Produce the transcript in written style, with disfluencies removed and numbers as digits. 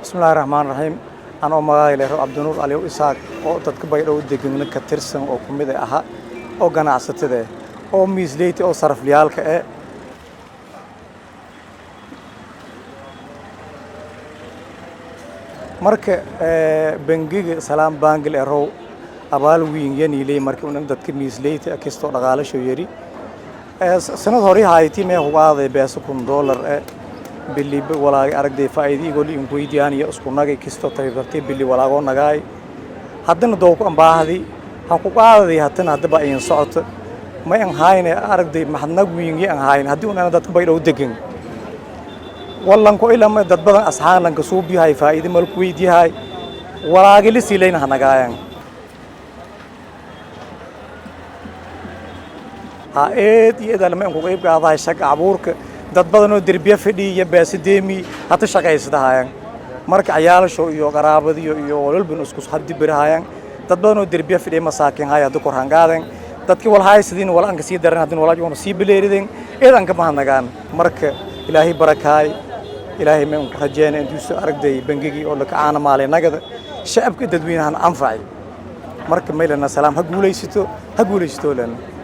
Bismillahi raxmaan raxiim. Anoo magacay leero Cabdinuur Aliyow Isaaq, oo dadka Baydhabo degana ka tirsan, oo ku mid ahaa oo ganacsatada eh, oo miisleyta, oo sarafliyaalka eh. Marka bangiga Salaam Bank leerow abaal weyn yaniiley. Marka unan dadka miisleyta kastoo dhaqaalasho yari sanad hore hayti mee hugaaday beeso $1000 eh bili walaagay aragday faa'iido igoo in weydiyaan iyo isku nagay kisto tartiib bili walaagoo nagaay. Haddana doo ku ambaahdi ha ku qaadaday, haddana haddaba ayin socoto ma an hayne aragday maxadnag weyn an hayne. Haddii un dadka Baydhabo degan wallanko ilama dad badan asxaan lanka suubiyahay faa'iido malku weydiyahay walaagi la siilayna hanagaayan ha eed iyo eed alma ku qayb qaadahay shaqa abuurka dad badan oo derbiya fadhiya iyo beesideemi hata shaqaysadahayan. Marka ciyaalasho iyo qaraabadiyo iyo walbalban isku haddi birahayan. Dad badan oo derbiya fadhiya, masaakin haya, hadda kor hangaaden dadkii wal haysadin wal anka sii daran, haddin walaaj sii bileerideen eed anka mahadnagaan. Marka Ilaahay barakaay, Ilaahay ma ku rajeena intuu soo aragday bangigii oo laka caana maalay nagada shacabka dadweynahan anfacay. Marka maylana Salaam ha guulaysato, ha guulaysato lana.